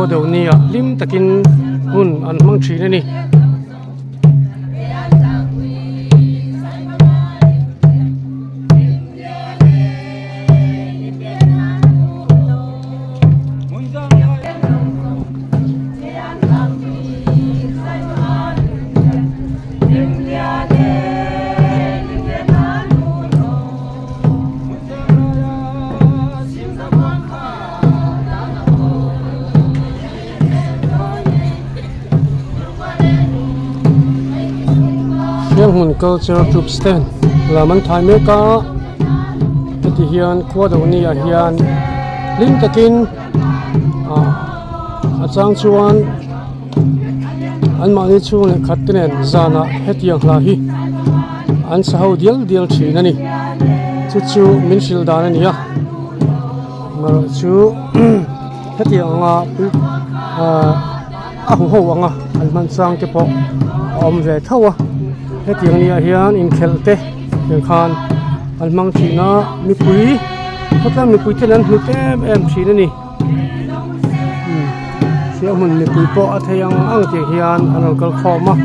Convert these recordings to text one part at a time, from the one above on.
Khuado nia hlim takin hun an hmang thin a ni. Hmun culture troop stand lam an thai mek a heti hian khua do ni ah hian hlim takin ah a chang chuan an mahni chhung leh khat te nen zanah hetiang hla hi an sa ho dial dial thin a ni chu chu min hrilh dan a ni a marawh chu hetiang anga ah a hu ho anga an hman chang te pawh a awm ve tho a hetiang ni ah hian inkhelh te tiang khan an hmang thin a mipui khawtlang mipui ten an hlut em em thin a ni siam hmun mipui pawh a thei ang ang tiang hian an rawn kal khawm a.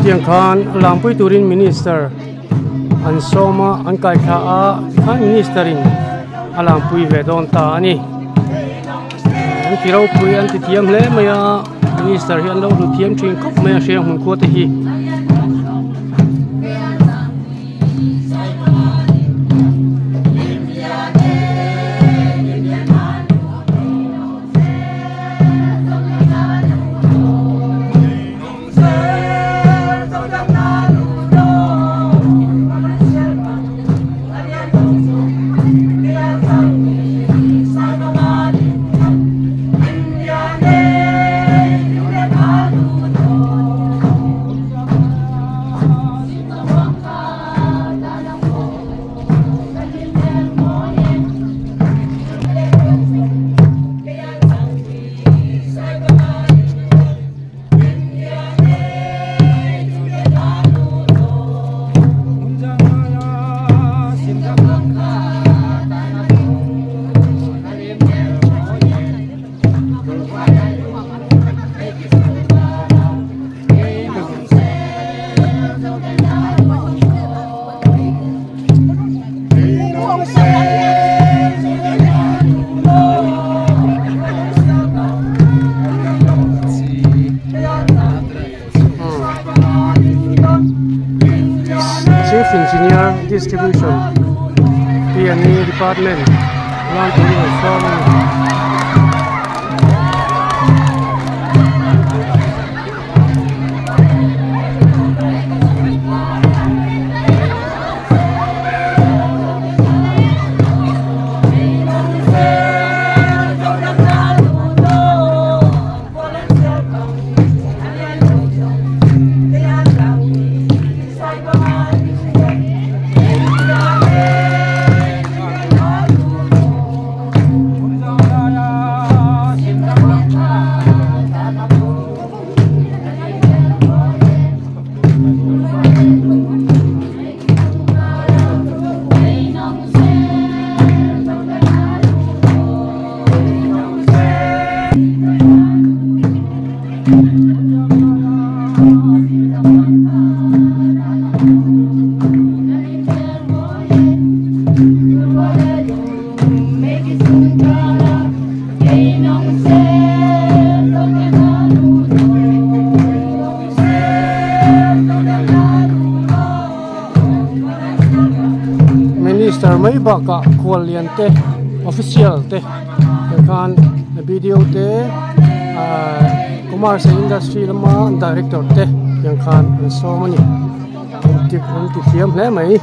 Tiang khan lampui turin minister an sawm a an kai thla a tikhan minister in a lampui ve dawn ta a ni an ti ropui an ti thiam hle mai a minister hi an lo hlu thiam thin khawp mai a hriang hmun khua te hi. Chief Engineer Distribution P&E Department lam turin an sawm a ni. Minister mai bakah Khuallian te official te khan B_D_O te ahh commerce and industry lama director te tiang khan an sawm a ni an ti thiam hle mai.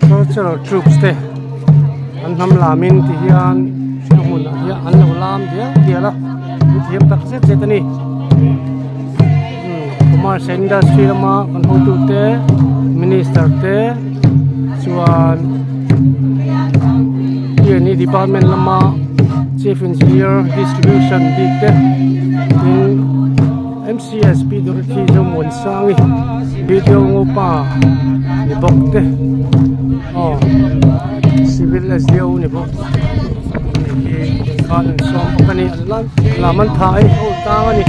Cultural troops te an hnam lamin ti hian a hmunah hian an lo lam dial dial a an thiam tak zet zet a ni commerce and industry lama kan hotu te minister te chuan P&E department lama chief engineer distribution bik te tin M_C_S Pi Dorothy Zomuansangi B_D_O Ngopa ni bawk te aw civil S_D_O ni bawk hi khan an sawm bawk a ni an lam an tha a ho tang a ni.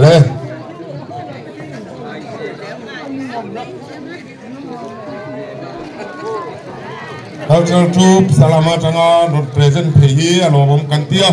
Le Cultural Troupe Salama atanga rawn present phei hi a lawmawm kan ti a.